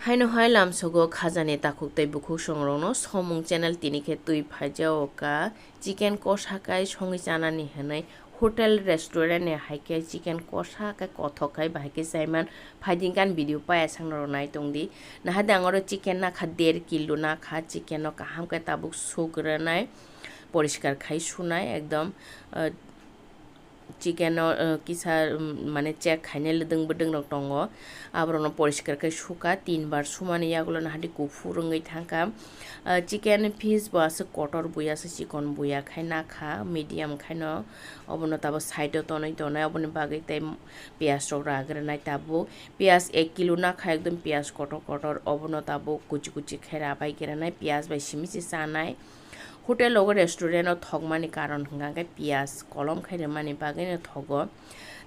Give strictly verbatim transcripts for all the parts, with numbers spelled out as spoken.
Haino hai lamsogo khajani takhuk tei bukhuk songrokno somung channel tini khe twi phaijao ka chicken kosa kai songwi chanani hwnwi hotel restaurant ni hai khe chicken kosa kai kothok khai bahai khe chaiman phaiding kan video paya sang norok nai tongdi. Nahade ang oro chicken nakha der kilo nakha, chicken no kaham khe tabuk suk rwnai, poriskar khai sunai ekdom, ah, chicken no, uh, kisa, um, mane check khainai ledwng bwdwng rok tongo, aborokno poriskar khe suka, tin bar sumani yagulo nahadi kuphur wngwi thangkha. Uh, chicken piece bo aswk kotor buya se chikon buya khai nakha, medium khaino obono tabuk side o tonwi tonai, oboni bagwi tei piyaj rok ragranai tabuk, piyaj ek kilo nakha ekdom piyaj kotor kotor, obono tabuk kuchi kuchi khai rabai granai, piyaj bai simi se chanai. Hotel rogo restaurant o thokmani karon hwnkha khe piyaj kolom khai rwmani bagwi no thogo.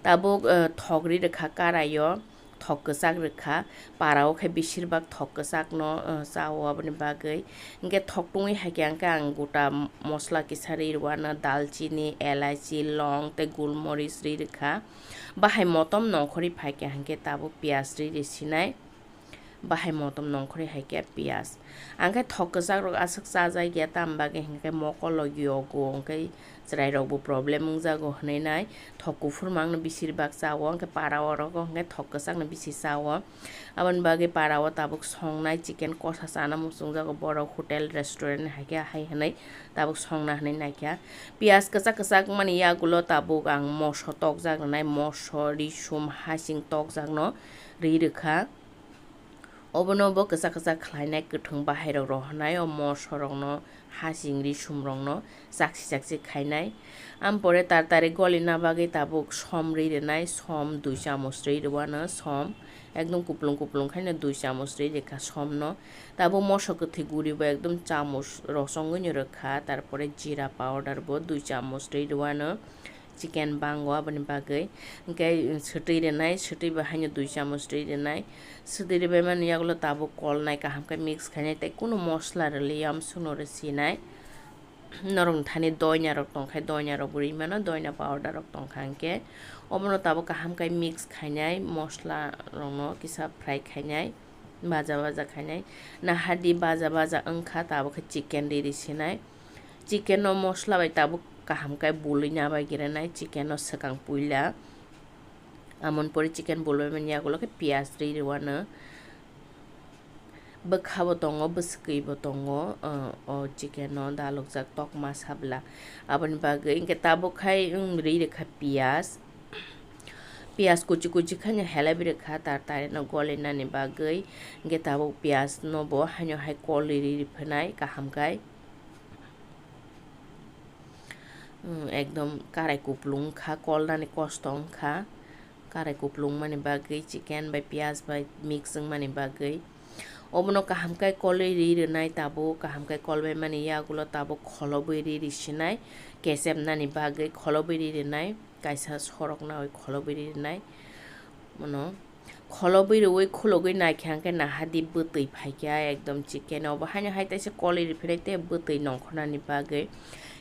Tabuk, eh, thok ri rwkha karai o, thok kwchak rwkha, para o khe bisir bak thok kwchak no, eh, cha o aboni bagwi. Hinkhe thok tungwi hai khe ang khe ang gota mosla kisa ri rwano, dalchini, elaichi, long tei gulmoris ri rwkha. Bahai motom nongkhorwi phai khe hinkhe tabuk piyaj ri ri sinai. Bahai motom nongkhorwi hai khe piyaj. Ang khe thok kwchak rok aswk chajak ya, tam bagwi hinkhe mokol o yogo, hinkhe chwrai rok bo problem wngjago hinwi nai. Thok kuphur mang no bisir bak cha o, hinkhe para o rok o hinkhe thok kwchak no bisi cha o. Aboni bagwi para o tabuk songnai chicken kosa chana muchungjago borok hotel restaurant hai khe hai hinwi tabuk songna hinwi naikha. Piyaj kwchak kwchak mani yagulo tabuk ang moso tokjak rwnai, moso, risum, hasing tokjak no ri rwkha. Obono bo kwchak kwchak khlainai, kwthwng bahairok rohornai, o mosorokno, hasing risumrokno chakchi chakchi khainai. Ampore tartari golina bagwi tabuk som ri rwnai, som dui chamoch ri rwano, som ekdom kuplung kuplung khaino dui chamoch ri rwkha somno. Tabuk moso kwthwi guribo ekdom chamoch rosongwino rwkha, tarpore jira powder bo dui chamoch ri rwano. Chicken bango aboni bagwi. Hinkhe swtwi rwnai, swtwi bo haino dui chamoch twi rwnai. Swtwi rwbaimani yagulo tabuk kolnai kaham khe mix khainai tei kunu mosla rwliya, amsukno rwsinai. Norokni thani doina rok tongkha, doina rok bo rwi mano, doina powder rok tongkha hinkhe. Obono tabuk kaham khe mix khainai, mosla rokno kisa fry khainai. Baja baja khainai. Nahadi baja baja wngkha, tabuk khe chicken riri sinai. Chicken no mosla bai tabuk kaham khe bului nabai grenai, chicken no swkang puila. Amoni pore chicken bulbai mani yagulo khe piyaj ri rwano. Bwkha bo tongo, bwswkwi bo tongo, o, o chicken no dalokjak tokma sabla. Aboni bagwi hinkhe tabuk khai, wng, ri rwkha piyaj. Piyaj kuchi kuchi khaino helaibi rwkha tartari no golinani bagwi. Hinkhe tabuk piyaj no bo haino hai kol riri riphinai kaham khai. Umm, ekdom karai kuplung wngkha, kolnani kosto wngkha. Karai kuplung wngmani bagwi, chicken bai piyaj bai mix wngmani bagwi. Obono kaham khe kolwi ri rwnai tabuk, kaham khe kolbaimani yagulo tabuk kholobwi ri risinai, kechepnani bagwi kholobwi ri rwnai, kaisa sorok naui kholobwi ri rwnai. Bono kholobwi rwui khulogwi naikha hinkhe nahadi bwtwi phaikha ekdom chicken o. Obo haino hai teisa kolwi riphinai tei bwtwi nongkhornani bagwi.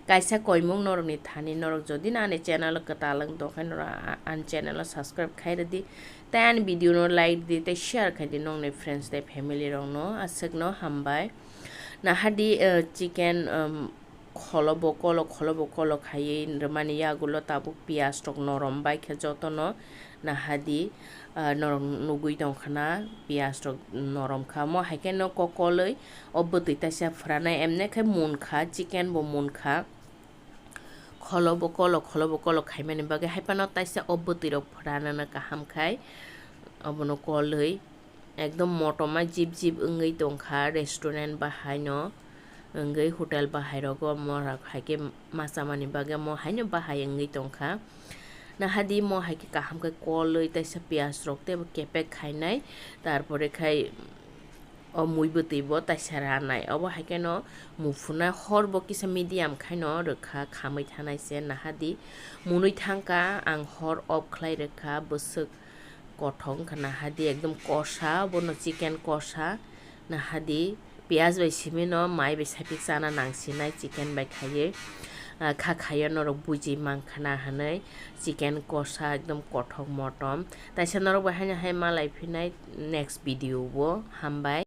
Kaisa koimung norokni thani, norok jodi no ani channel o kwtal wng tongkha norok a-, ani channel o subscribe khai rwdi. Tei ani video no like di tei share khai di nokni friends tei family rok no. Aswk no hambai. Nahadi, eh, chicken, um, kholo bo kolo, kholo bo kolo khaiwi rwmani yagulo tabuk piyaj rok norom bai khe jotono nahadi, ah, norok nugui tongkha na piyaj rok norom kha. Omo hai khe no kokolwi o bwtwi taisa phwranai, emne khe munkha, chicken bo munkha. Kholo bo kolo, kholo bo kolo khaimani bagwi hai phano taisa o bwtwi rok phwranano kaham khai obono kolwi. Ekdom motoma jip jip wngwi tongkha restaurant bahaino, wngwi hotel bahairogo omo rok hai khe ma chamani bagwi omo haino bahai wngwi tongkha. Nahadi omo hai khe kaham khe kolwi taisa piyaj rok teibo kepek khainai, tarpore khai o mui bwtwi bo taisa ranai. Obo hai kheno muphunai hor bo kisa medium khaino rwkha khamwi thanai se nahadi. Munwi thangkha ang hor off khlai rwkha bwswk. Kothok wngkha nahadi ekdom kosa, bono chicken kosa nahadi piyaj bai simi no mai bai saipik chana nangsinai chicken bai khaiwi. ah, kha khaiya norok buji mankha na hinwi chicken kosa ekdom kothok motom. Taisa norok bai haino hai malai phinai next video o. Hambai.